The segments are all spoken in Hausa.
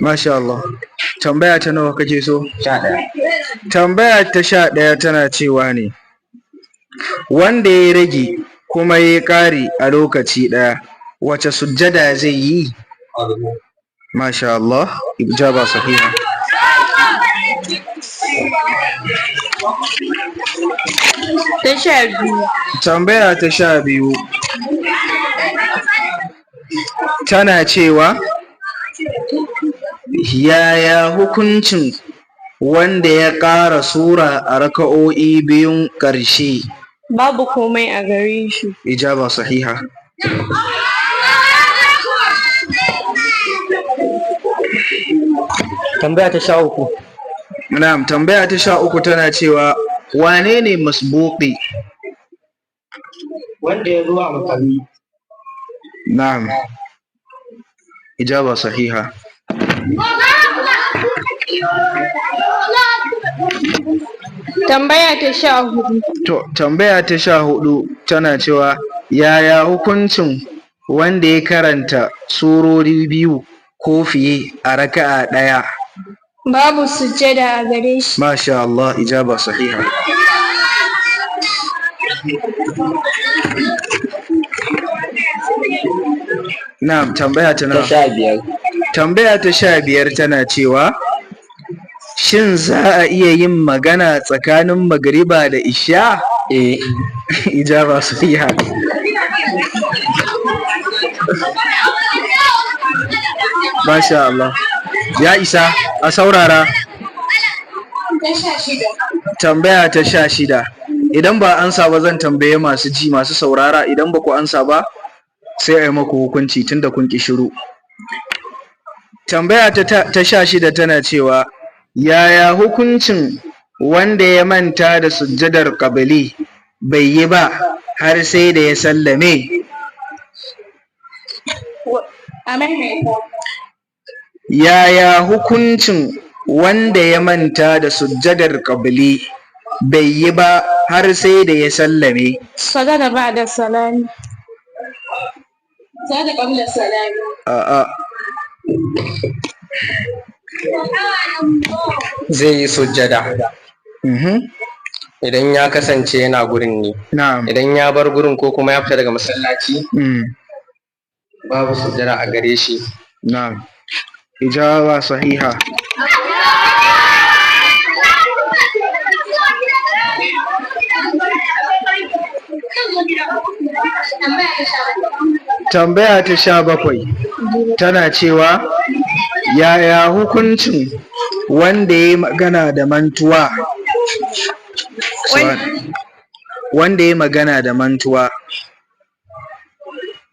Masha Allah. Tambaya ta nawa kake so? 11. Tambaya ta 11 tana cewa ne, wanda ya rage kuma ya ƙari a lokaci ɗaya, wace sujjada zai yi? Masha Allah, ijaba sahiha. Ta 12. Tambaya ta 12 tana cewa, yaya hukuncin wanda ya ƙara sura a raka'o'i biyun ƙarshe? Babu komai a gare shi. Ijaba sahiha. Tambaya ta 13. Na'am, tambaya ta 13 tana cewa wane ne masbuqi? Wanda ya zo a makare. Na'am. Ijaba sahiha. Tambaya ta 14. To, tambaya ta 14 tana cewa yaya hukuncin wanda ya karanta surori biyu ko fiye a raka'a ɗaya? Babu sujjada a gare shi. Masha Allah, ijaba sahiha. Na'am, tambaya ta Ta nawa? 15. Tambaya ta 15 tana cewa shin za a iya yin magana tsakanin magriba da isha? Eh. Ijaba sahiha. Masha Allah. Ya isa, a saurara. Ta 16. Tambaya ta 16. Idan ba ansa ba zan tambaye masu ji masu saurara, idan ba ku ansa ba sai a yi maku hukunci tunda kun ƙi shiru. Tambaya ta 16 tana cewa yaya hukuncin wanda ya manta da sujjadar ƙabli bai yi ba har sai da ya sallame? A maimaita. Yaya hukuncin wanda ya manta da sujjadar ƙabli bai yi ba har sai da ya sallame? Sajada ba'da salami. Sajada qabla salami. A'a. Zai yi sujjada. Idan ya kasance yana gurin ne. Na'am. Idan ya bar gurin ko kuma ya fita daga masallaci, babu sujjada a gare shi. Na'am. Ijaba sahiha. Tambaya ta 17 tana cewa yaya hukuncin wanda ya yi magana da mantuwa? Wanda ya yi magana da mantuwa.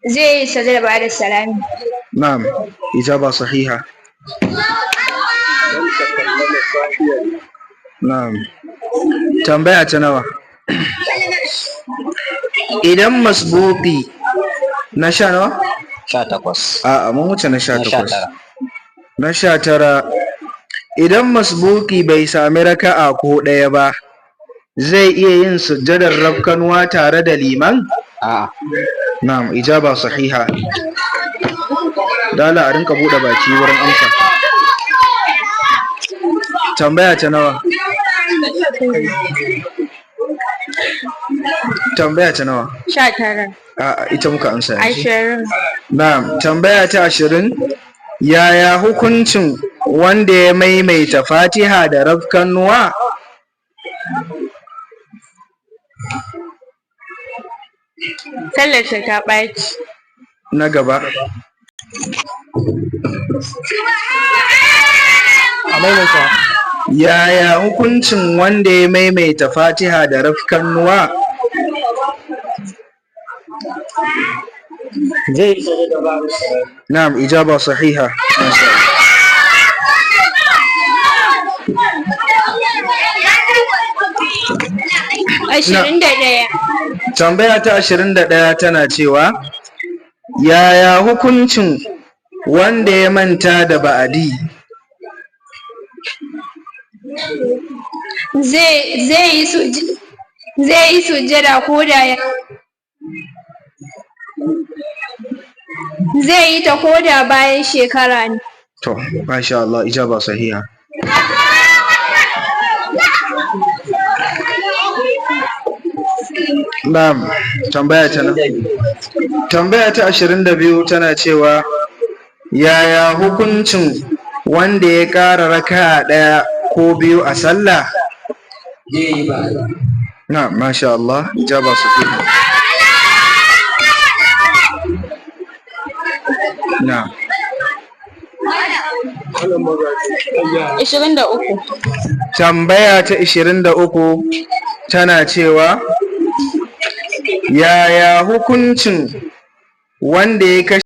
Zai yi sajada ba'da salami. Na'am, ijaba sahiha. Na'am. Tambaya ta nawa? Idan masbuqi na sha nawa? 18. A'a, mun wuce na sha Na sha takwas. tara. Na 19. Idan masbuqi bai sami raka'a ko ɗaya ba, zai iya yin sujjadar rafkanuwa tare da liman? A'a. Na'am, ijaba sahiha. Dala a rinka buɗe baki wurin amsa. Tambaya ta nawa? Tambaya ta nawa? 19. A'a, ita muka amsa yanzu. 20. Na'am, tambaya ta 20. Yaya hukuncin wanda ya maimaita Fatiha da rafkanuwa? Sallarsa ta ɓaci. Na gaba. A maimaita. Yaya hukuncin wanda ya maimaita Fatiha da rafkanuwa? Zai yi sujjada ba'da salami. Na'am, ijaba sahiha. Masha Allah. 21. Tambaya ta 21 tana cewa yaya hukuncin wanda ya manta da ba'adi? Zai yi sujjada ko da ya zai yi ta ko da bayan shekara ne. To, masha Allah, ijaba sahiha. Na'am, tambaya ta nan. Tambaya ta 22 tana cewa yaya hukuncin wanda ya ƙara raka'a ɗaya ko biyu a sallah? Zai yi ba. Na'am, masha Allah, ijaba sahiha. Na'am. 23. Tambaya ta 23 tana cewa yaya hukuncin wanda ya kashe